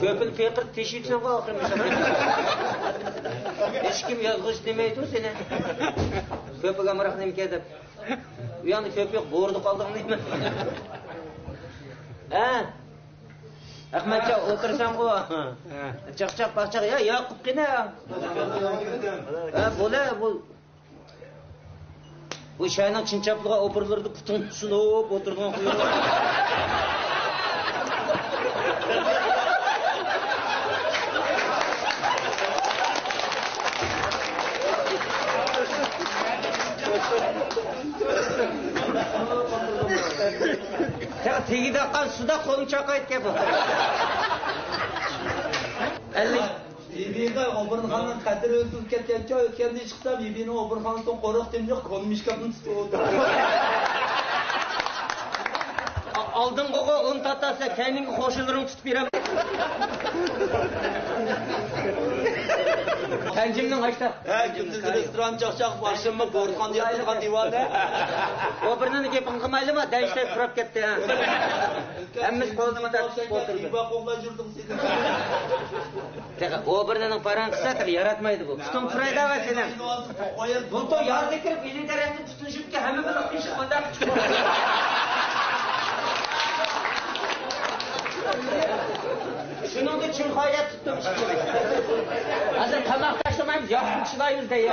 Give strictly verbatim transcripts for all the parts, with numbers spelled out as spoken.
كۆپىنى پېقىرىپ تېشىۋېتىسەنغۇ ئاخىرى مۇشۇ. ھېچكىم يازغۇچ دېمەيدۇ سېنى. كۆپىگە ئامراق نېمىكەن دەپ. ئۇ ياقتا كۆپ يوق، بوردا قالدىڭ دەيمەن. ھە؟ ئەخمەتجان، ئولتۇرساڭغۇ. چاقچاق پاقچاق، يا، ياقۇپ قېنى. ھە، بولە، بۇ، بۇ شەھەرنىڭ چىن چاپلىغان ئوبورلىرىدا پۇتۇڭ سۇنۇپ ئولتۇرغان قۇيرۇق. تېگىدە ئاققان سۇدا قولنى چاقايتتى بۇ. ئەللىك. بىبىگە ئوبۇرنىڭ قەدرى ئۆتۈپ كەتكەنچە ئۆتكەندىن چىقسا، بىبىنىڭ ئوبۇرخانىسىنىڭ قورۇق تېمى يوق، كونا مىشكابنى تۇتۇپ ئولتۇرىدۇ. ئالدىڭغىغۇ ئۇن تارتاسەن، كەينىڭگە قوشنىلىرىڭ تۇتۇپ بېرەم. پەنجىمنىڭ ئاشتا. ھە، كۈندۈز رېستوران چاقچاق، ئاخشىمى بورخان ياتىدىغان دىۋانە. ئوبۇرنىڭ گېپىنى قىلمايلىما، دەنجىتەي پۇراپ كەتتى، ھە. ھەممىسى قولىنى تارتىشىپ ئولتۇردى. تېخى ئوبۇرنىڭ پاراڭ قىلسا، تېخى ياراتمايدۇ بۇ. پۇتۇڭ پۇرايدا ۋە سېنىڭ. بۇلتۇر يازدا كىرىپ، ئىلى دەرەخنى تۇتۇشۇپكەن، ھەممە بىر قىيشىق مۇنداق. شۇنىڭدا چىڭخايدا تۇتتۇم ئىككىمىز. ھازىر تاماق تاشلىمايمىز، ياخشى چىدايمىز دەي.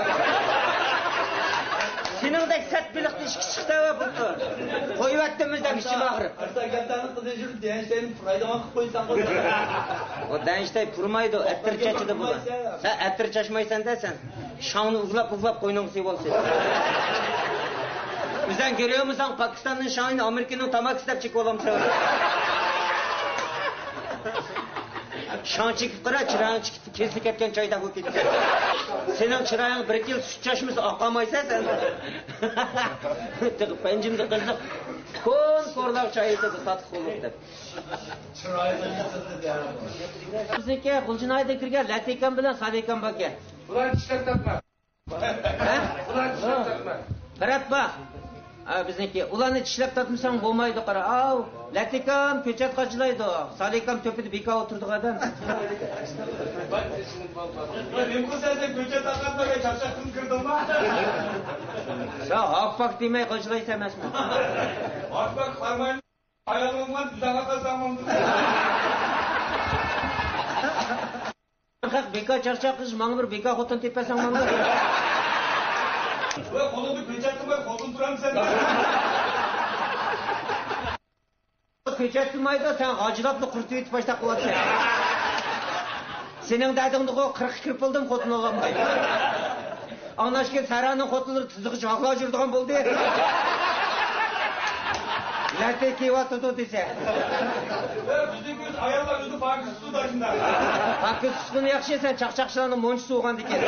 سېنىڭدەك سەت بېلىقنى ئىككى چىقتى ۋە بۇلتۇر. قويۇۋەتتىم بىزدەن ئىچىم ئاغرىپ. ئەسلى گەپلەرنى قىزىشىپ، دېيەنچەينى پۇرايدىغان قىلىپ قويساڭ بولىدۇ. ئۇ دەنجىتەي پۇرمايدۇ، ئەتىر چاچىدۇ بۇلار. سەن ئەتىر چاچمايسەن-دە سەن. شاڭنى ئۇۋىلاپ-ئۇۋىلاپ قوينۇڭغا سېلىۋالسىدۇ. ئۆزەڭ كۆرۈۋالمىساڭ، پاكىستاندىن شاڭنى ئامېرىكىنىڭ تاماكىسى دەپ چېكىۋالامسەن. شاڭ چېكىپ قارا، چىرايىڭ چىقىپ، كېسىلىپ كەتكەن چايداق بولۇپ كېتىدۇ. سېنىڭ چىرايىڭ بىر يىل سۈت چاچمىسا، ئاقارمايسەن سەن. تېخى پەنجىمدە قىزىق. كون-كورلار چاي ئېيتىدۇ، تاتلىق بولۇپ دەپ. بىزنىڭكى غۇلجىنايدىن كىرگەن لەتىكام بىلەن سالىكام باركەن. بۇلار چىشلەپ تارتما. ھە؟ بۇلار چىشلەپ تارتما. قاراتما. ھە، بىزنىڭكى. ئۇلارنى چىشلەپ تارتمىساڭ بولمايدۇ، قارا. ئاۋ، لەتىكام كۆچەت قاچىلايدۇ. سالىكام تۆپىدە بىكار ئولتۇرىدىغان ئادەم. نېمە قىلسا سەن كۆچەت تارقاتمىغان چاقچاقتىن كىردىڭما؟ سەن ھاك-پاك دېمەي قاچىلايسەن ئەمەسمۇ؟ ھاك-پاك قارىمايمەن. ئايالىڭ بىلەن بىزاغا قالساڭ بولدى. بىكار چاقچاق قىلىش، ماڭا بىر بىكار خوتۇن تېپىپ بەرسەڭ ماڭا. ۋە قولۇڭدا پېچەتلىمەي خوتۇن تۇرامسەن؟ پېچەتلىمەيدۇ، سەن غاجىلاپلا قۇرۇتۇۋېتىپ باشلاپ قىلىۋاتىسەن. سېنىڭ دەردىڭدىغۇ قىرىققا كىرىپ بولدۇم، خوتۇن ئالالماي. ئاڭلاشكە سەھرانىڭ خوتۇنلىرى تىزىغا چاقلا يۈرىدىغان بولدى. لەتە كىيىۋاتىدۇ دېسە. بىزنىڭ ئاياللار ئۆزى پاكىز تۇتىدۇ شۇنداق. پاكىز تۇتقىنى ياخشى، سەن چاقچاقچىلارنىڭ مونچىسى بولغاندىكىن.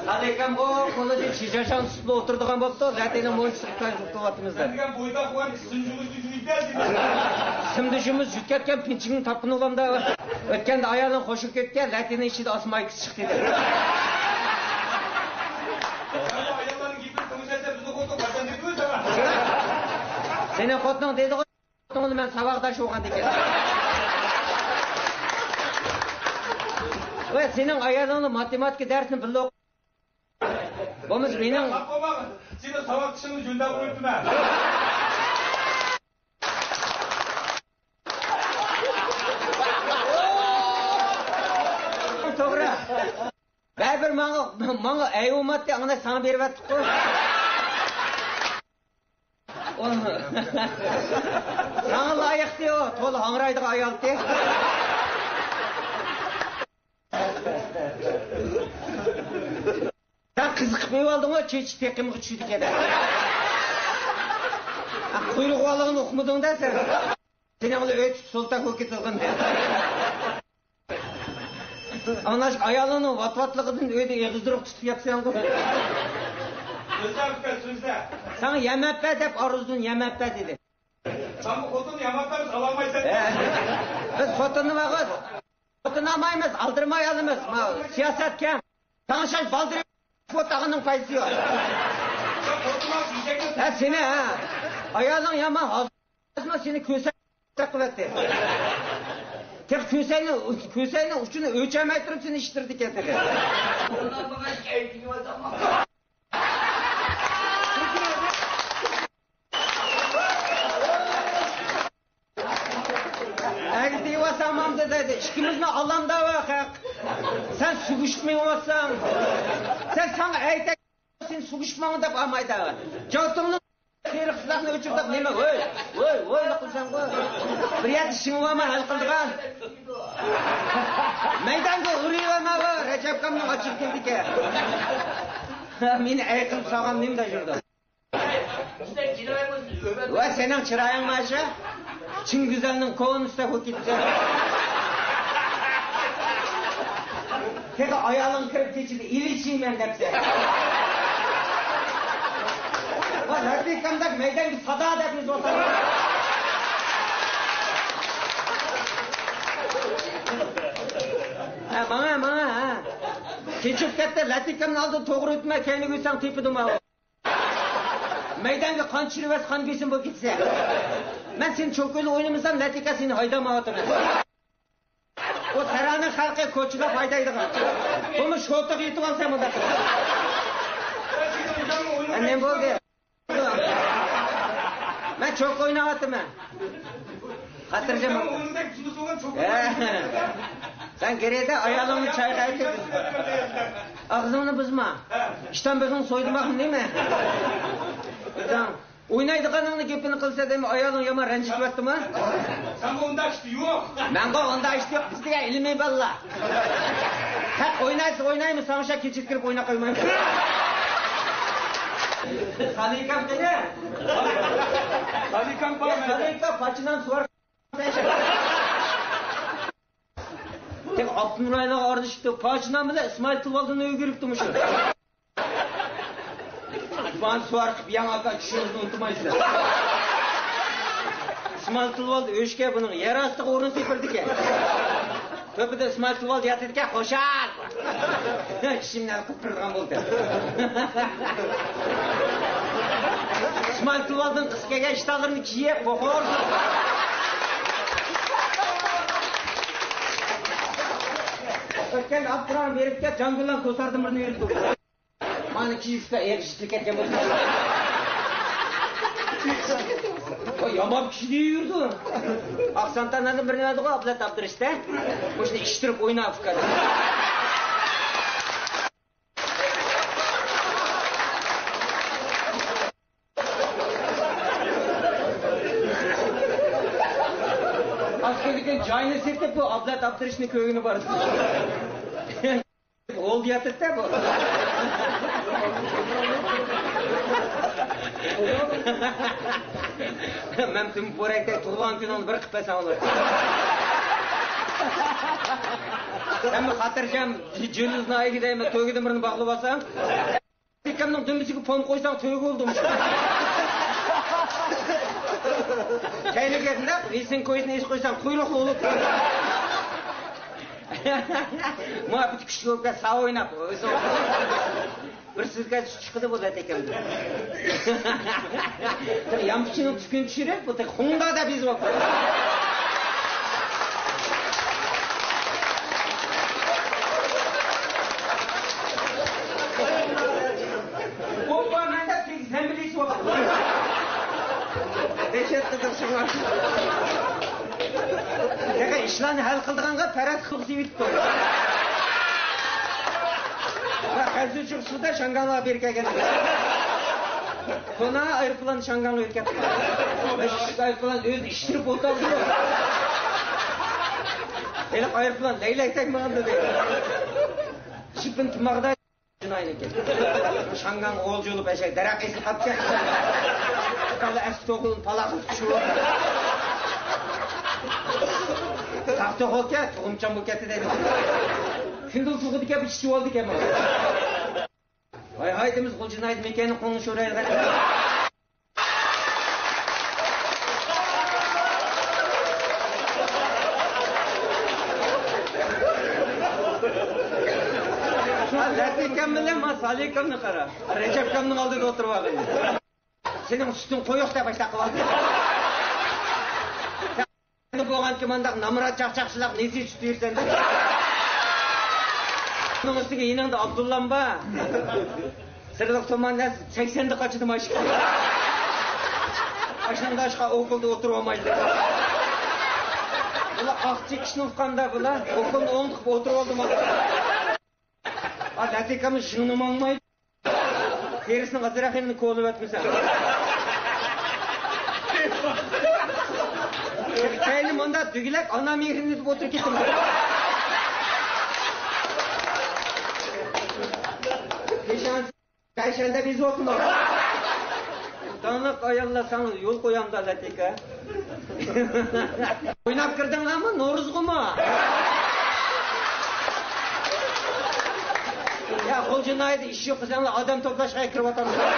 سالىكام بۇ قولىدا شىشاشاڭ تۇتۇپ ئولتۇرىدىغان بوپتۇ، لەتىنىڭ مونچىسى قىلىۋاتىمىز دەپ. دېگەن بويداق بار، سىمدىشىمىز يۈتكەتكەن پىنچىكنى تاپقىنى بولامدا. ئۆتكەندە ئايالىڭ قوشۇپ كەتكەن، لەتىنىڭ ئىچىدە ئاسمايكىسى چىقتى دەپ. سېنىڭ خوتۇنۇڭ دېدىغۇ، خوتۇنۇڭنى مەن ساۋاقداش بولغاندىكىن. ۋە سېنىڭ ئايالىڭنى ماتېماتىكا دەرسىنى بىللە ئوقۇ. بولمىسا مېنىڭ. سېنىڭ ساۋاقدىشىڭنى جۈندە قويۇپتىمەن. توغرا. بەرىبىر ماڭا، ماڭا ئەي بولماتتى، ئانا ساڭا بېرىۋەتتۇققۇ. ساڭا لايىقتى ئۇ، تولا ھاڭرايدىغان ئايالتى. سەن قىزىقىپ ئېلىۋالدىڭغۇ، چېچى تېقىمغا چۈشىدىكەن. قۇيرۇق بالىغىنى ئۇقمىدىڭ-دە سەن. سېنىڭ بىلەن ئۆتۈپ سولتاك بولۇپ كېتىدىغان. ئاڭلاش، ئايالىڭنىڭ ۋات-ۋاتلىقىدىن ئۆيدە ئېغىزدۇرۇق تۇتۇپ ياتىسەنغۇ. سۆزلە ئۇكا، سۆزلە. ساڭا يەمەپە دەپ ئارزۇدىن يەمەپە دېدى. ساڭا خوتۇن يامانلار ئالالمايسەن. ھە. بىز خوتۇننى بارغۇ، خوتۇن ئالمايمىز، ئالدىرىماي ئالىمىز. ما، سىياسەت كەڭ. ساڭا شاش بالدىرى خوتۇننىڭ پايدىسى يوق. خوتۇن ئال، ئېشەكنى. ھە، سېنى، ھە. ئايالىڭ يامان، ھازىر. سېنى كۆسەي تاقىۋەتتى. تېخى كۆسەينى، كۆسەينىڭ ئۇچىنى ئۆلچەلمەي تۇرۇپ سېنى ئىشتىردىكەن تېخى. ئەگىتىۋاتامامدۇ دەيدۇ. ئىككىمىزنى ئالامدا ۋاقىق. سەن سۈگۈشۈپ مېڭىۋاتساڭ، سەن ساڭا ئەيتەي، سېنى سۈگۈشۈپ ماڭ دەپ ئالمايدۇ. جاتۇڭنىڭ سېرىق سىلاقنى ئۆچۈردۈق نېمە؟ ھوي، ھوي، ھوي، قىلساڭغۇ. بىر يەردە شىڭىۋالما ھەل قىلىدىغان. مەيدانغا ئۇرۇۋالما، رەجەپكامنىڭ ئاچچىقى كېلىدىكەن. مېنى ئەي قىلىپ سالغان نېمە دەيدۇ؟ ۋە سېنىڭ چىرايىڭ مانا شۇ. چىن گۈزەلنىڭ كونىسى بولۇپ كېتىپسەن. تېخى ئايالىڭ كىرىپ كېچىدە ئېلىشىمەن دەپسەن. ۋە لاتىكامدەك مەيدانغا سادا دەپ يېزىۋاتامسەن. ھە، ماڭا، ماڭا، ھە. كېچىپ كەتتى، لاتىكامنىڭ ئالدىدا توغرا ئۆتمە، كەينىگە ئۆتسەڭ تېپىدۇ ماۋۇ. مەيدانغا قان چۈشۈرۈۋەتسە، قان بېسىم بولۇپ كېتىسەن. مەن سېنى چوكىلا ئوينىمىسام، لاتىكا سېنى ھايدىمايۋاتىمەن. ئۇ تەرانە خەلقى كوچىدا ھايدايدىغان. بۇمۇ شوتىغا يېتىۋالسا مۇنداق. ھە، نېمە بولدى؟ مەن چوكا ئويناۋاتىمەن. خاتىرجەم بول. ھە. سەن گىرىدە ئايالىڭنى چايقايتىپ، ئاغزىڭنى بۇزما. ئىشتان بېغىڭ سويدۇماقمۇ نېمە؟ ئوينايدىغاننىڭ گېپىنى قىلسا دەيمەن، ئايالىڭ يامان رەنجىتىۋەتتىمۇ؟ سەنگە ئۇنداق ئىشتا يوق. مەنغۇ ئۇنداق ئىشتا يوق، بىز دېگەن ئىلمىي بالىلار. ھەق ئوينايسىز ئوينايمىز، ساڭا شۇ كېچىدە كىرىپ ئويناپ قويمايمىز. سالىكام قېنى؟ سالىكام بار. سالىكام پاچىنان سۇۋار. تېخى ئابدۇنۇرايلارغا ئارىلىشىپتۇ. پاچىنان بىلەن ئىسمائىل تىلىۋالدىنى ئۆگىرىپتۇ مۇشۇ. بان سۇۋار قىپ ياڭ ئاكا چۈشىڭىزنى ئۇنتۇمايسىلەر. ئىسمائىل تىلىۋالدى ئۆشكە بۇنىڭ يەر ئاستىغا ئورۇن سېپىردىكەن. تۆپىدە ئىسمائىل تىلىۋالدى ياتىدىكەن، خوشال! كىشىمنى ھەل قىلىپ بېرىدىغان بولدى. ئىسمائىل تىلىۋالدىنىڭ قىسقا كەلگەن ئىشتانلىرىنى كىيىپ، بوخور. ئۆتكەن ئاپتىران بېرىپكەن، جانگۈللان كوساردىن بىرنى يۈرۈتتى. مانا كىيىشتە ئېغىشتىپ كەتكەن بولسا. يامان كىشى دېيىۋېرىدۇ. ئاقسانتانلاردىن بىرنى بەردىغۇ ئابلەت ئابدۇرېشىت. مۇشۇنى ئىشتۈرۈپ ئويناپ ئۇكا. ئاز كېلىكەن جاينى سېتىپ بۇ ئابلەت ئابدۇرېشىتنى كۆرگىنى بار. ھولدا ياتىدىتە بۇ. مەمتىم بورەكتەك تۇغۇلغان كۈنۈڭنى بىر قىلىپ بەرسەڭ بولىدۇ. ھەممە خاتىرجەم جۈلدۈز ناھىيىگە دەيمەن، تۆگىدىن بىرنى باغلىۋالساڭ. ئاكامنىڭ دۈمبىسىگە پوم قويساڭ تۆگە بولدى مۇشۇ. كەينىگە شۇنداق رېسىنكويىسىنى ئېسىپ قويساڭ قۇيرۇقلۇق بولۇپ. مۇھەببىتى كۈچلۈك بولۇپ كەتسە ساۋا ئويناپ. بىر سۈركە چىقىدۇ بۇ لاتىكامدىن. يامپۇچىنىڭ تۈكىنى چۈشۈرۈپ، بۇ تېخى خۇڭدا دەپ يېزىۋاپتۇ. ئوپپا، مەن دەپ تېگىز زەمبىلى ئېسىۋاپتۇ. دەھشەت قىزىقىشىڭلار. تېخى ئىشلارنى ھەل قىلىدىغانغا پەرەز قىلغۇسى يېتىپتۇ. ۋە خەنزۇچۇق سۇدا شاڭگاڭلار بېرىپ كەلگەن. كونا ئايروپىلان شاڭگاڭغا ئۆتۈپ كەتتى. مەشىق ئايروپىلان ئۆزى ئىشتىرىپ ئولتۇردى. ھېلىقى ئايروپىلان لەيلەكتەك ماڭدى دەيدۇ. شىپىن تىماغدا جىنايىنىڭكى. شاڭگاڭ ئولجا بولۇپ ئەشەك دەرەخ ئېسىلىپ قاپتىكەن. كاللا ئەسكى توقۇلۇپ پالاققا چۈشۈپ. تاختا توقۇلكەن، تۇغۇمچان بولۇپ كەتتى دەيدۇ. كۈندۈز تۇغىدىكەن، بىر ئىچىۋالدىكەن مانا. ھاي ھاي دېمىز، غۇلجا ناھىيەدە مېكەننى قوڭۇش ئۇرايدىغان. لەتىكەم بىلەن ما سالىكەمنى قارا. رەجەپكەمنىڭ ئالدىدا ئولتۇرۇۋالغىنى. سېنىڭ سۈتۈڭ قويۇق دەپ ئاشتاق قىلىۋالدى. بولغانكى مانداق نامرات چاقچاقچىلار نېسى چۈشتى يۈرسەن. ئۇنىڭ ئۈستىگە يېنىڭدا ئابدۇللام بار. سىرلىق توماندا سەكسەندە قاچىدى ماشىنا. ئاشۇنداق ئاشقا ئوكۇلدا ئولتۇرۇۋالمايدۇ. بۇلار ئاق چېكىشنى ئۇققاندا بۇلار ئوكۇلنى ئوڭدۇقۇپ ئولتۇرۇۋالدى مانا. ئا، لەتىكەمنى شىڭنىماڭمايدۇ. تېرىسىنىڭ ئازراق يېرىنى كولىۋەتمىسەم. كەينى مۇندا دۈگىلەك ئانا مېھرىنى دەپ ئولتۇرۇپ كېتىمەن. پېشانىسى پەشەندە بېزىۋاتىمەن. داڭلىق ئاياللار ساڭا يول قويامدا لەتىكە. ئويناپ كىردىڭلارمۇ نورۇزغىمۇ؟ يا، غۇلجا ناھىيىدە ئىش يوق دېسەڭلار، ئادەم توپلاشقا كىرىۋاتامسىلەر؟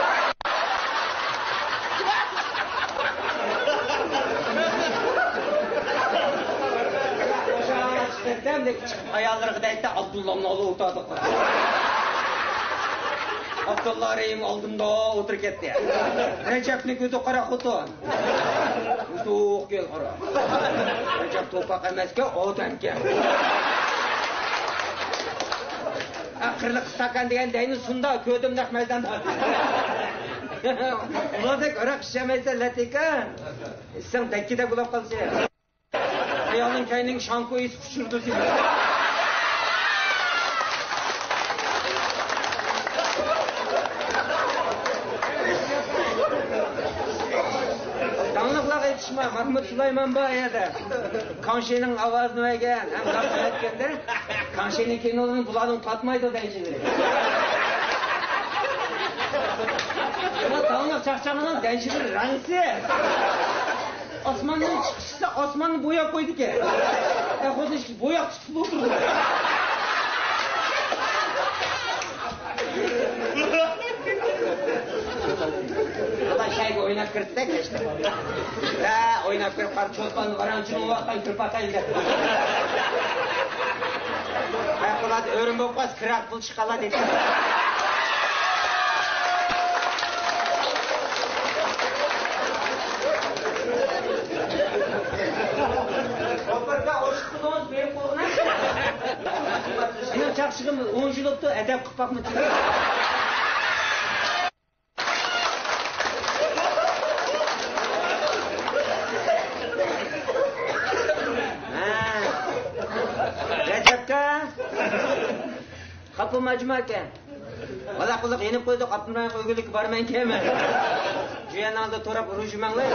ئاياللىرىغا دەيتتى، ئابدۇللامنى ئالىۋاتاتتۇق. ئابدۇللا رەھىم ئالدىمدا ئولتۇرۇپ كەتتى. رەجەپنى كۆردى، قارا خوتۇن. ئۇزۇق گەپ قارا. رەجەپ توپاق ئەمەسكەن، ئادەمكەن. ئە، قىرلىق ئىستاكان دېگەن دەينى سۇندا كۆردۈم نەق مەيداندا. ئۇلاردەك ھاراق ئىچەلمەيسەن، لەتىكە. ئىچسەڭ دەككىدەك بولاپ قالىسەن. ئايالنىڭ كەينىڭ شامپۇ ئېسىپ ئۇچۇرىدۇ سېنى. داڭلىقلارغا يېتىشما، مەھمۇد سۇلايمان بار يەردە. كاڭشىنىڭ ئاۋازىنى بەرگەن، ھەم راست ئېيتكەندە، كاڭشىنىڭ كىنولىرىنى بۇلارنىڭ تارتمايدۇ دەيچىلىرى. داڭلىق چاقچاقنىڭ دەيچىلىرى رەڭسىز. ئاسماننىڭ چىقىشىدا ئاسماننى بوياپ قويدىكەن. ئە، خۇددى بوياق تۇتۇپ ئولتۇرىدۇ. ئۇلار شەيگە ئويناپ كىرىپتە كەچتە. ھە، ئويناپ كىرىپ قاپ، چولپان ۋاراڭ-چۇرۇڭ ۋاقىتتا كىرىپ باقايلى دەپ. ھە، بۇلار ئۆرۈم بولۇپ قالسا، كىراق پۇل چىقالا دېدى. ئوپېردا ئوشۇق قىلدىڭىز، بېرىپ بولغىنا. مېنىڭ چاقچىقىم ئون يىل بوپتۇ، ئەدەپ قىلىپ باقمىدىم. ھە. رەجەپكە. خاپا بولما، جۇما ئاكا. ۋالا قۇلۇق يېنىپ قويدۇق، ئاپتونوم رايونغا ئۆگۈنلۈككە بارىمەن كەلمەن. جۇيەن ئالدىدا تۇرۇپ رۇژ يۇماڭلار.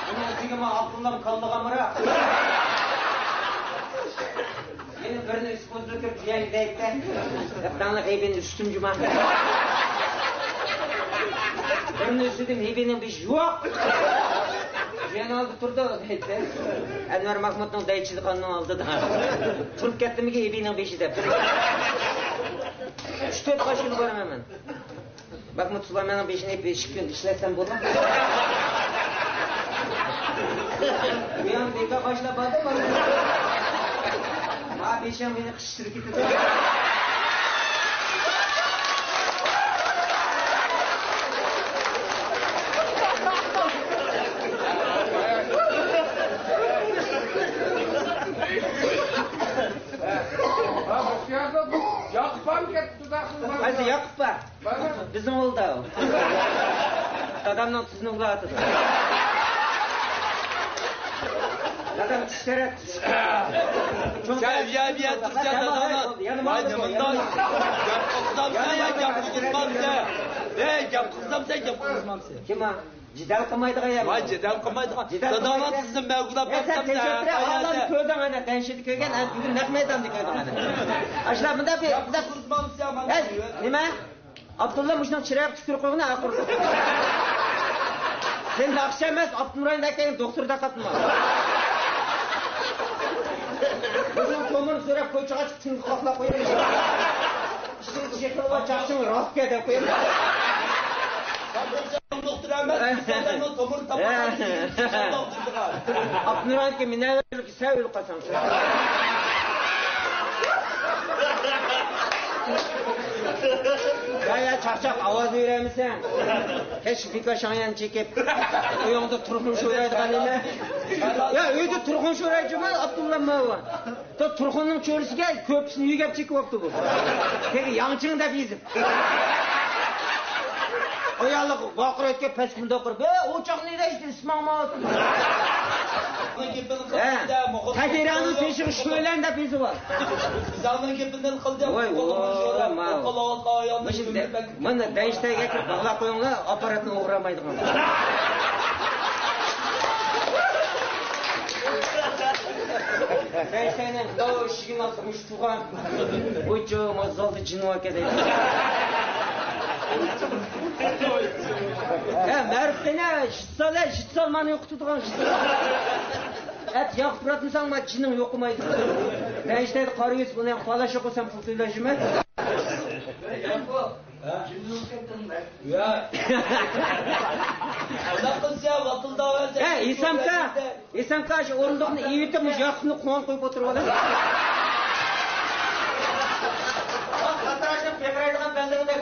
بۇنىڭ ئىچىگە ما ئاپتونوم كاللىغا ئامراق. يەنە بىرنى ئۈستى قوزۇلۇپ كىرىپ جۇيەنگە دەيتتى. داڭلىق ھېبىنى ئۈستۈم جۇما. بىرنى ئۈستىدىم، ھېبىنىڭ بېشى يوق. جۇيەن ئالدى تۇرىدۇ دەيتتى. ئەنۋەر ماھمۇتنىڭ دەيچىلىقىنىڭ ئالدىدا. تۇرۇپ كەتتىمىكىن ھېبىنىڭ بېشى دەپ. ئۈچ تۆت قاچ كۈنى بارىمەن مەن. مەھمۇد سۇلايماننىڭ بېشىنى بېشى كۈن ئىشلەتسەم بولىدۇ. مېنىڭ بىكار باشلاپ باردىم. ھا، بېشىڭ مېنى قىچىشتۇرۇپ كېتىدۇ. ھا، بۇ ياقۇپ ھەم كەتتى، قايسى ياقۇپ بار؟ بىزنىڭ ئوغۇلدا ئۇ. دادامنىڭ تۇزىنى ئۇلاۋاتىدۇ. دادام چىش تەرەپ. سەن يە، بۇ يەردە تۇرسەن، داداڭنىڭ. ۋاي، نېمانداق گەپ قىلسام سەن، يا گەپ قىلمامسەن. ئەي، گەپ قىلسام سەن، گەپ قىلمامسەن. كىم ئۇ؟ جېدەل قىلمايدىغان يەر. ۋاي، جېدەل قىلمايدىغان. جېدەل داداڭنىڭ قىلمايدىغان. تىزىنى مەگۈلەپ يا، سەن بەرسەم تەشەككۈر، سەن. ئاللانى كۆردۈڭ، ئەنە، دەنشىدە كۆرگەن، ئەنە، بۈگۈن نەق مەيداندا كۆردۈڭ، ئەنە. ئاشۇنداق، مۇنداق بىر، مۇنداق. ھەي، نېمە؟ ئابدۇللا مۇشۇنىڭ چىرايىغا تۈكۈرۈپ قويغىنا، ئاخىرى. سەن ناخشا ئەمەس، ئاپتونوم رايوندا ئەكەلگەن دوختۇردا قاتنىما. بۇنىڭ تومۇرىنى سۆرەپ، كوچىغا چىقىپ، تىڭغا قاقلاپ قويىمىز. ئىشىڭ چېقىلغان چاقچىڭ راست كەل دەپ قويىمىز. دوختۇر ئەمەس، ئىنسانلارنىڭ تومۇرىنى تاپالمايدۇ. ئاپتونوم رايوندا مىنەۋەرلىك سەۋ ئۆلۈپ قالساڭ. يا، يا، چاقچاق، ئاۋاز بېرەمسەن؟ ھېچ بىكار شاڭيان چېكىپ، ئۆيۈڭدە تۇرخۇن شورايدىغان نېمە؟ يا، ئۆيدە تۇرخۇن شورايدۇ جۇمۇ، ئابدۇللا ماۋۇ. تو تۇرخۇننىڭ چۆرىسىگە كۆپۈسىنى يۆگەپ چېكىۋاپتۇ بۇ. تېخى ياڭچىڭ دەپ يېزىپ. ئاياللىق ۋارقىرايدىكەن، پەس كۈندە ۋارقىراپ، «ئە، ئوچاقنى دەيسىز، ئىسماڭما ئاتىدۇ.» ھە، تەھراننىڭ تېشىغا شۆلەن دەپ يېزىۋال. بىزاڭنىڭ گېپىنى قىلدى. ۋاي، ۋاي، ماۋۇ. مۇشۇ دە-، مانا دەيشتەگە كىرىپ باغلاپ قويۇڭلار، ئاپپاراتنى ئوغرىلىمايدىغان. دەيشتەگنىڭ داۋ ئىشىكىنى ئاچسا مۇشۇ تۇغان. ۋۇجۇ، ما زالدا جىن بار ئىكەن دەيدۇ. ھە، مەرۇپ قېنى، شىت سال، ھە، شىت سال مانا يوقىتىدىغان شىت سال. ئەت ياقۇپ ئۇراتمىساڭ، ما جىنىڭ يوقىمايدۇ. دەيشتەگدە قارا يۈز بۇنى ياق بالا شوقۇسام پۇل تۆلەشمە. ھە؟ يا. ئۇنداق قىلسا، ۋاتىلداۋەرسە. ھە، ھېسامكا، ھېسامكا، شۇ ئورۇندۇقنى ئېۋىتىپ، مۇشۇ ياقۇپنى قوڭغا قويۇپ ئولتۇرۇۋالىڭ. قاتراشنىڭ پېقىرايدىغان بەندىگىدەك.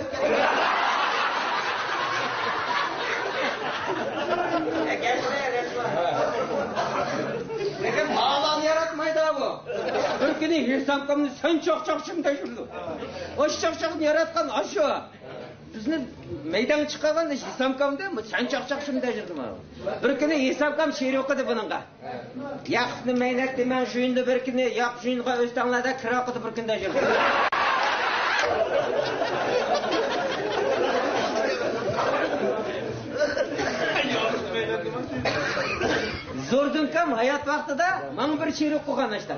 لېكىن مالان ياراتمايدۇ بۇ. بىر كۈنى ھېسامكامنى سەن چاقچاقچىمۇ دەپ يۈردى. ئاشۇ چاقچاقنى ياراتقان ئاشۇ. بىزنى مەيدانغا چىقارغان ھېسامكامدى، سەن چاقچاقچىمۇ دەپ يۈردى مانا. بىر كۈنى ھېسامكام شېئىر ئوقۇدى بۇنىڭغا. ياقۇپنى مەينەت دېمەڭ، ژۇيۇندا بىر كۈنى، ياق ژۇيۇنغا ئۆستەڭلەردە كىرا قىلدى بىر كۈندە يۈردى. زوردۇنكام ھايات ۋاقتىدا ماڭا بىر شېئىر ئوقۇغان ئاشتا.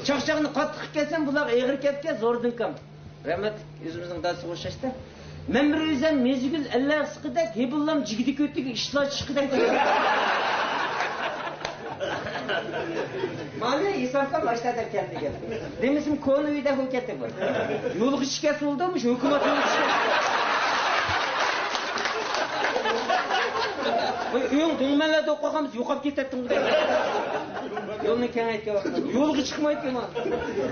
چاقچاقنى قاتتىق قىلىپ كەتسەم، بۇلارغا ئېغىر كەپكەن زوردۇنكام. رەھمەتلىك ئۆزىمىزنىڭ دادىسىغا ئوخشاشتا. مەن بىر ئۆزۈم مېزىگۈل ئەللەر سىقىدەك، ھېبىللام جىگدە كۆتىگە ئىشلار چىقىدەك. مانا ھېسامكام ئاشتا دەپ كەلدى گەپ. دېمىسىم كونا ئۆيدە بولۇپ كەتتى بۇ. يولغا چىقىپ كەتسە بولدى، مۇشۇ ھۆكۈمەت يولغا چىقىپ كەتتى. ئۆيۈڭ دۈڭمەنلەردە ئوقۇغانمىز، يوقاپ كېتەتتىڭ. يولنى كېڭەيتكەن ۋاقىت. يولغا چىقمايدىكەن.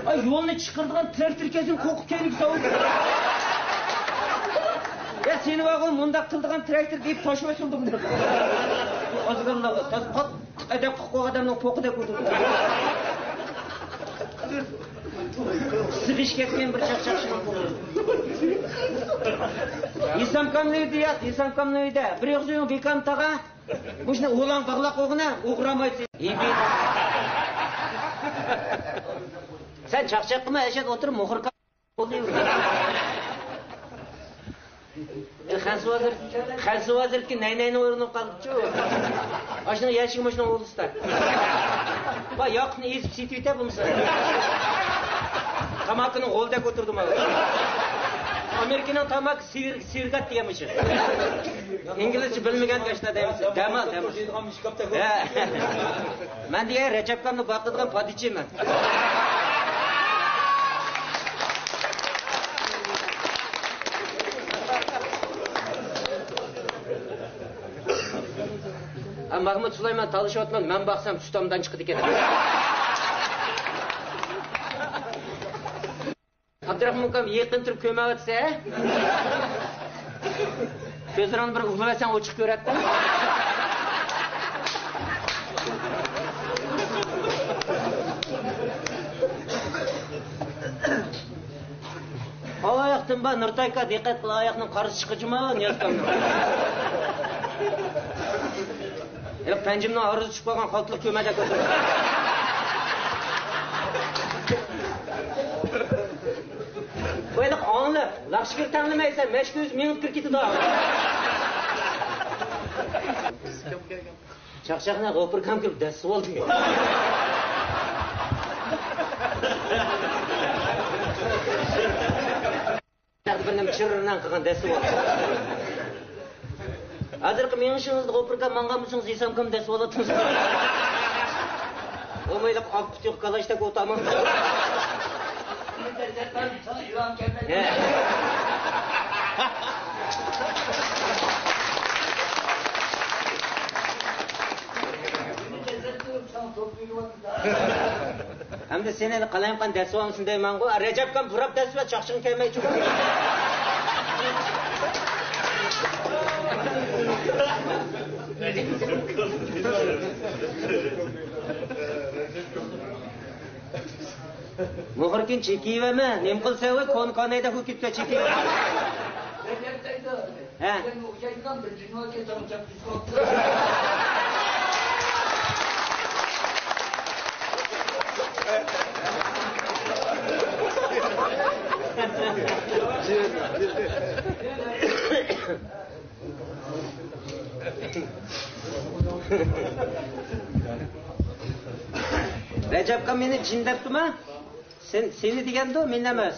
ئاي، يولنى چىقىرىدىغان تىراكتور كەلسۇن، قوقۇپ كەينىگە ساۋۇت. يا، سېنى بارغۇ مۇنداق قىلىدىغان تىراكتور دەپ تاشۋا سالدىم دەپ. ئازغىنلارغا تاس قاتتىق ئەدەپ قىلىپ قويغان ئادەمنىڭ پوقىدەك ئۇرىدۇ. سىغىش كەتكەن بىر چاقچاق شۇ. ھېسامكامنىڭ ئۆيىدە يات، ھېسامكامنىڭ ئۆيىدە. بىر يوق سۆيۈڭ بىكام تاغا. مۇشۇنى ئۇلاڭ باغلاپ قويغىنا، ئوغرىمايسىز. سەن چاقچاق قىلما، ئەشەت ئولتۇرۇپ مۇخۇر قىل. خەنزۇ ھازىر، خەنزۇ ھازىركى نەينەينىڭ ئورنىغا قالدىچۇ. ئاشۇنىڭ ياشىكى مۇشۇنىڭ ئوغلىسىدا. با ياقۇتنى ئېزىپ سېتىۋېتە بولمىسا. تاماكىنىڭ غولىدەك ئولتۇردۇم. ئامېرىكىنىڭ تاماكا سىگار-، سىگارگات دېگەن مۇشۇ. ئىنگلىزچە بىلمىگەن ياشلار دەيمىز. دەمال، دەمال. ھە. مەن دېگەن رەجەپكامنى باقىدىغان پادىچى مەن. ھە، مەھمۇد سۇلايمان تالىشىۋاتىمەن، مەن باقسام سۈت ئامدان چىقىدىكەن. ئابدۇراخمان ئۇكام، يېقىن تۇرۇپ كۆرمەيۋاتىسەن، ھە؟ كۆزلىرىڭنى بىر ئۇۋىلىۋەتسەڭ ئوچۇق كۆرەتتىڭ. ئاياقتىن بار نۇرتايكا، دىققەت قىل، ئاياقنىڭ قارىسى چىقىدۇ جۇما، نىياز ئۇكامنىڭ. يا، پەنجىمنىڭ ئارىسىدا چۈشۈپ قالغان خالتىلىق كۆمەدەك ئولتۇرۇپ. ۋاي، ئاڭلىق، لاخشىكىر تەڭلىمەيسەن، مەشكە ئۆزى مېڭىپ كىرىپ كېتىدۇ. چاقچاقنى غوپۇركام كىرىپ دەسسىۋالدى. بىرنېمە چىررىناڭ قىلغان دەسسىۋالدى. ھازىرقى مېڭىشىڭىزدا غوپۇركام ماڭغان بولسىڭىز، ھېسامكام دەسسىۋالاتتىڭىز. بولمايلىق ئاق پۇتى كالاچتەك ئولتۇرماڭ. ئەمدى سېنى قالايمىقان دەسسىۋالمىسۇن دەيمەنغۇ. رەجەپكام بۇراپ دەسسىۋە، چاقچىقىڭ كەلمەي چىقىپ. مۇخرىكىن چېكىۋەرمە، نېمە قىلسا ۋە كونا كانايدا كېتىپ چېكىۋەرمە. ھە. رەجەپكا مېنى جىن دەپتىما؟ سەن، سېنى دېگەندۇ، مېنى ئەمەس.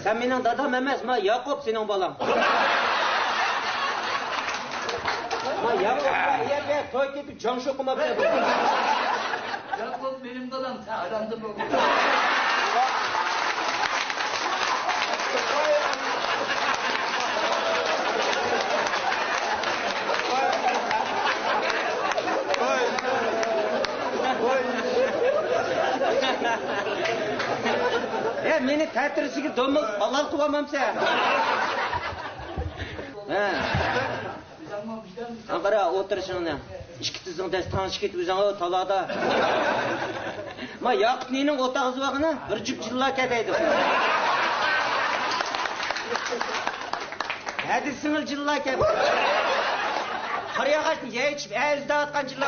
سەن مېنىڭ دادام ئەمەس، ما ياقۇپ سېنىڭ بالاڭ. ما ياقۇپ، يا، يا، يا، توي كېتىپ جاڭشۇ قىلماپسەن. ياقۇپ مېنىڭ بالام، سەن ھاراندىن بولغىن. ھە، مېنى تەتۈرىسىگە دومىلىتىپ ھالال قىلىۋالمامسەن؟ ھە. قارا، ئولتۇرۇشۇڭنى. ئىككى تىزىڭ دەس تەڭشىپ كېتىپ ئۆزۈڭ تالادا. ما ياقۇپنىڭ ئوتاغزى بارغىنا، بىر جۈپ جىللا كەتەيدۇ. ھەدىسىڭىز جىللا كەپ. قارىياغاچنى يەي چىپ ئەزدەۋاتقان جىللا.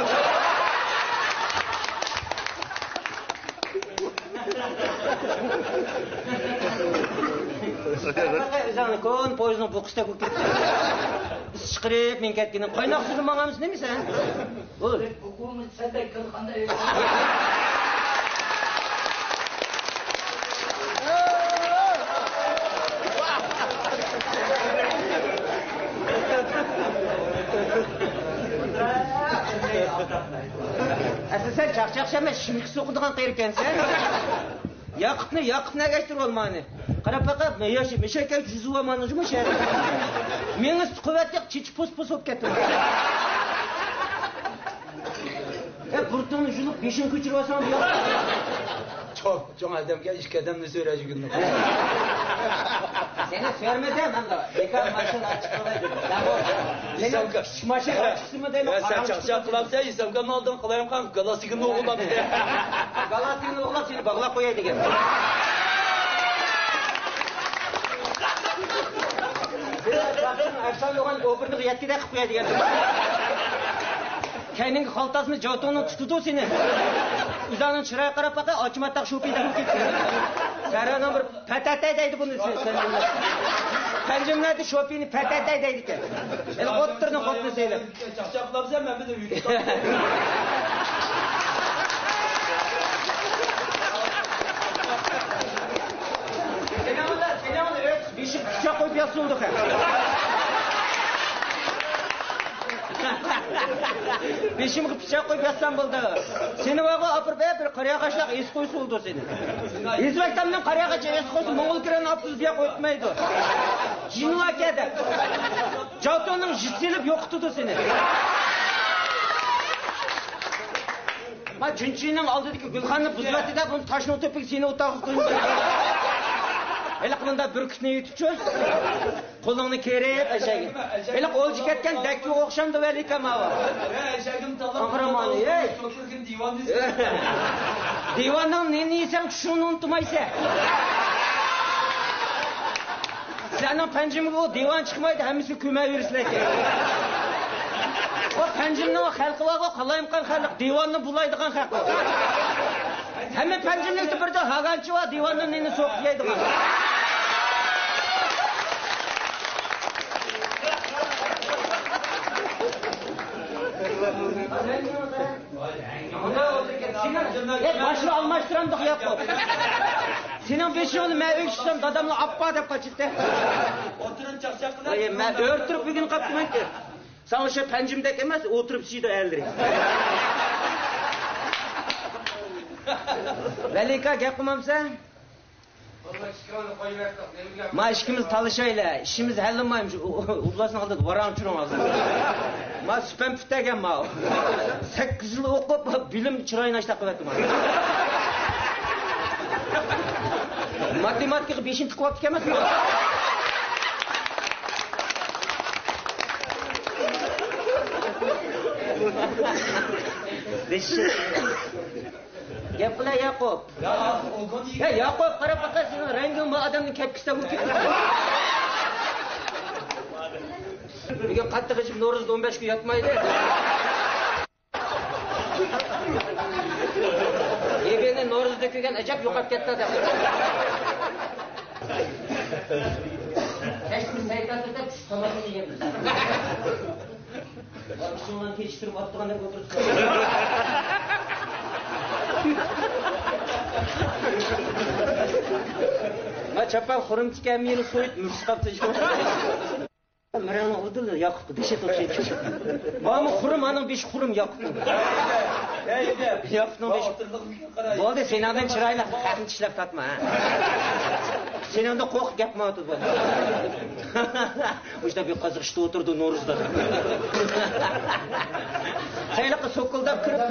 ئۆزۈڭنى كون پويىزنىڭ بۇقىسىدەك بولۇپ كەتتى. ئىس چىقىرىپ مېڭىپ كەتكىنىڭ قايناق سۇدا ماڭامسەن نېمە سەن؟ بۇ بۇقۇمۇ سەدەك قىلغاندا. ئەسلى سەن چاقچاقچى ئەمەس، شىمخ سوقىدىغان قېرى ئىكەنسەن. ياقۇپنى، ياقۇپنى ئەگەشتۈرۈۋالمانى. قاراپ باقە، مەياشى مېشەكە جۈزۈۋالمانى جۇمۇ شەھەر. مېڭىسى قۇۋۋەتلىك، چېچى پوس-پوس بولۇپ كەتتى. ئە، بۇرۇتۇڭنى يۇلۇپ، بېشىڭنى كۆچۈرۈۋالساڭ بۇ ياققا. چوڭ، چوڭ ئادەمگە ئىككى ئادەمنى سۆرەيدىغىنى. سېنى سۆرىمىدىم، مەن بىكار ماشىنا ئاچىقىپ قويدۇم. يا بۇ، سېنىڭ ماشىنا ئاچىقسىمۇ دەيمەن، يا سەن قاراڭغۇ چاقچاق قىلامسەن، ئىسەمكەن ئالدىم قالايمىقان، گالاسىگىنى ئوغرىلاپتۇ. گالاسىگىنى ئوغرىلاپ، سېنى باغلاپ قوياي دېگەن. ئەرسان يوغان ئوپېرىنىغا يەتكۈدەك قىلىپ قوياي دېگەن. كەينىڭگە خالتاسىنى جاۋتۇڭنىڭ تۇتىدۇ سېنى. ئۆزۈڭنىڭ چىرايىغا قاراپ باقە، ئاچىماتاق شوپىدەك بولۇپ كەتتى. سەھرانىڭ بىر پەتەتەي دەيدۇ بۇنى سەن، سەن. پەنجىملەردە شوپىنى پەتەتەي دەيدىكەن. يەنە ئوتتۇرىنى خوتۇنى سېلىپ. چاقچاق قىلامسەن، مەن بىلەن ئۆيگە. سېنىڭ بىلەن، سېنىڭ بىلەن ئۆتۈپ بېشىغا پىچاق قويۇپ ياتسۇن ئۇدۇق. بېشىمغا پىچاق قويۇپ ياتسام بولدى. سېنى بارغۇ ئاپىرىپ، ئە، بىر قارىياغاچلار ئېس قويسا بولىدۇ سېنى. ھېزۋەكتامنىڭ قارىياغاچى ئېس قويسا، موڭغۇل كىرەننى ئاپتوبۇس بۇياققا ئۆتمەيدۇ. جىنۋاكە دەپ. جاۋتۇڭنىڭ يىت سېلىپ يوقىتىدۇ سېنى. ما جۈنچىنىڭ ئالدىدىكى گۈلخاننى بۇزۇۋەتتى-دە، بۇنى تاشنىڭ تۆپىگە سېنى ئولتۇرغۇزۇپ قويۇڭ. ھېلىقى مۇنداق بۈركۈتنى يۇتۇپچۇ. قولۇڭنى كېرىپ ئەشەگە. ھېلىقى ئولجا كەتكەن دەككىگە ئوخشامدۇ ۋەلىكا ماۋۇ. ئاغرىمانى، ھەي. دىۋاننىڭ نېنى يېسەڭ، چۈشۈڭنى ئۇنتۇمايسەن. سىلەرنىڭ پەنجىمگە ئۇ دىۋان چىقمايدۇ، ھەممىسى كۆمەۋېرىسىلەر. ئۇ پەنجىمنىڭ خەلقى بارغۇ، قالايمىقان خەلق، دىۋاننى بۇلايدىغان خەلق. ھەممە پەنجىملىكتە بىردە ھاگانچى بار، دىۋاننىڭ نېنى سوقۇپ يەيدىغان. ھەي، باشنى ئالماشتۇرامدۇق ياقۇپ. سېنىڭ بېشىڭنى مەن ئۆي چىقسام، داداملا ئاپپا دەپ قاچىتتى. ئولتۇرۇپ چاقچاق قىلىپ. ۋاي، مەن ئۆرتۈرۈپ بۈگۈن قاپتىمەنكى. ساڭا ئوخشاپ پەنجىمدەك ئەمەس، ئولتۇرۇپ ئىچىدۇ ئەرلىرى. ۋەلىكا گەپ قىلمامسەن؟ ما ئىككىمىز تالىشايلى، ئىشىمىز ھەللىمايمىش، ئۇ-، ئۇ-، ئۇبلاسنىڭ ئالدىدا ۋاراڭ چۇرۇڭ ھازىر. ما سۈپەم پۈتەگەن ما. سەككىز يىل ئوقۇپ، بىلىم چىرايىنى ئاشتاق قىلىۋەتتى ما. ماتېماتىكىغا بېشىنى تىقىۋاپتىكەنمەن. بېشى گەپ قىلە، ياقۇپ. يا، ياقۇپ، قاراپ باققىن، سېنىڭ رەڭگىڭ بۇ ئادەمنىڭ كەپكىسىدە بولۇپ كەتتى. بۈگۈن قاتتىق ئىچىپ، نورۇزدا ئون بەش كۈن ياتمايدۇ. يېگىنى نورۇزدا كۆرگەن ئەجەب يوقاپ كەتتى دەپ. كەچتە سەيتاتتا دەپ چۈش تاماقنى يەيمىز. ئىشىڭلارنى كېچىكتۈرۈپ ئاتتىغان دەپ ئولتۇرۇپسىز. ما چاپان خۇرۇم تىكەن مېنى سويۇپ مۈرسۈپ قاپتۇ. مېنىڭ ئۇدۇل ياقۇپقا دېشىت ئوخشايدۇ. ماما خۇرۇم، ئانىڭ بېشى خۇرۇم ياقۇپ. ياقۇپنىڭ بېشى. بولدى، سېنىڭدىن چىرايلىق خەقنى چىشلەپ تارتما، ھە. سېنىڭدىن قورقۇپ گەپ قىلمايۋاتىدۇ بولدى. مۇشۇنداق بىر قازىق ئىشتا ئولتۇرىدۇ نورۇزدا. خېلىقى سوكۇلداپ كىرىپ.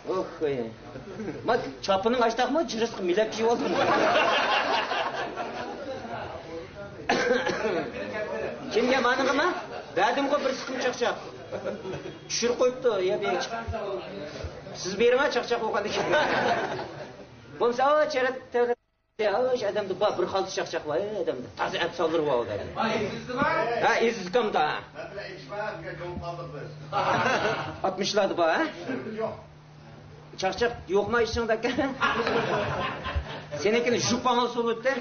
ئوھ، ھوي. ما چاپىنىڭ ئاشتاقمۇ جىرىسقا مىلەپ كىيىۋالدىڭ. كىمگە، مانىڭغىمۇ؟ بەردىمغۇ بىر سىقىم چاقچاق. چۈشۈرۈپ قويۇپتۇ، يا بىر. سىز بېرىڭە چاقچاق بولغاندىكىن. بولمىسا، ئاۋۇ چېرىق تەۋرەت. ئاۋۇ ئادەمدە بار، بىر خالتا چاقچاق بار، ئادەمدە. تازا ئەپسانلىرى بار ئادەمدە. ھە، ئىززىكامدا. ئاتمىشلاردا بار، ھە؟ يوق. چاقچاق يوقما ئىچىڭدە ئاكا؟ سېنىڭكىنى ژۇپاڭ سۇۋۇتتى.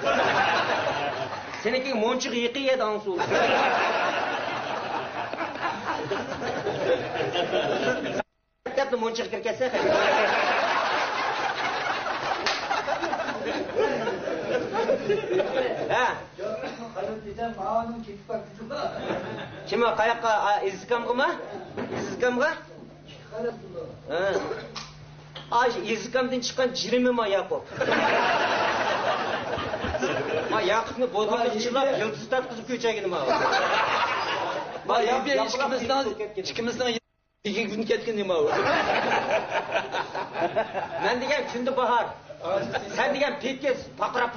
سېنىڭكىگە مونچىغا يېقىن يەردە ئاڭ سۇۋۇتتى. مەكتەپنى مونچىغا كىرىپ كەتسە. ھە. كىم ئۇ؟ قاياققا؟ ئىززىكامغىمۇ؟ ئىززىكامغا؟ ھە. ئاي، ئىززىكامدىن چىققان جىرىمى ما ياقۇپ. ما ياقۇپنى بوزۇققا چىلاپ، يىلتىز تارتقۇزۇپ كۆچەگىنى ما. ما ياقۇپ ئىككىمىزنىڭ، ئىككىمىزنىڭ يېگىگىدىن كەتكىنى ما. مەن دېگەن كۈندە باھار. سەن دېگەن پېكىز، پاقراپ.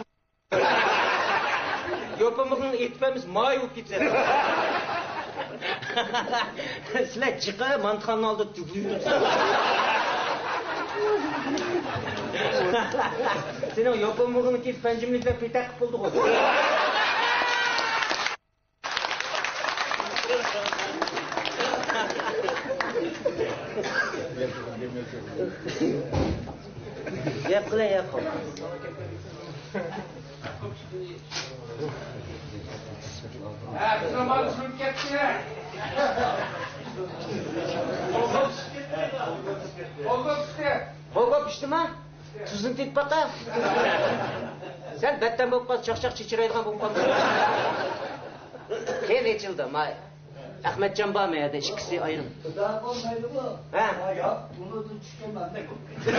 يوپۇرمىقىڭنى ئېتىپ بەرمىسە، ماي بولۇپ كېتىسەن. سىلەر جىقا مانتىخانىنىڭ ئالدىدا تۈگۈلۈپ يۈرۈپسىلەر. سېنىڭ يوپۇرمىقىڭنى كېسىپ، پەنجىمنى يېپىپ، پېتەك قىلىپ بولدىغۇ. گەپ قىلە، ياقۇپ. ھە، بىزنىڭ بالا سۈرۈپ كەتتى. قولغا چۈشتى. قولغا چۈشتىما؟ تۇزنى تېپىپ باقا. سەن بەتتەم بولۇپ قالسا، چاقچاق چېچىرايدىغان بولۇپ قالدىڭ. كېيىن ئېچىلدى. ما ئەخمەتجان بارمۇ يەردە؟ ئىككىسى ئايرىم. خۇدا قويمايدىغۇ. ھە؟ ھايات بۇنىڭدىن چۈشكەن مەندەك بولۇپ كەتتى.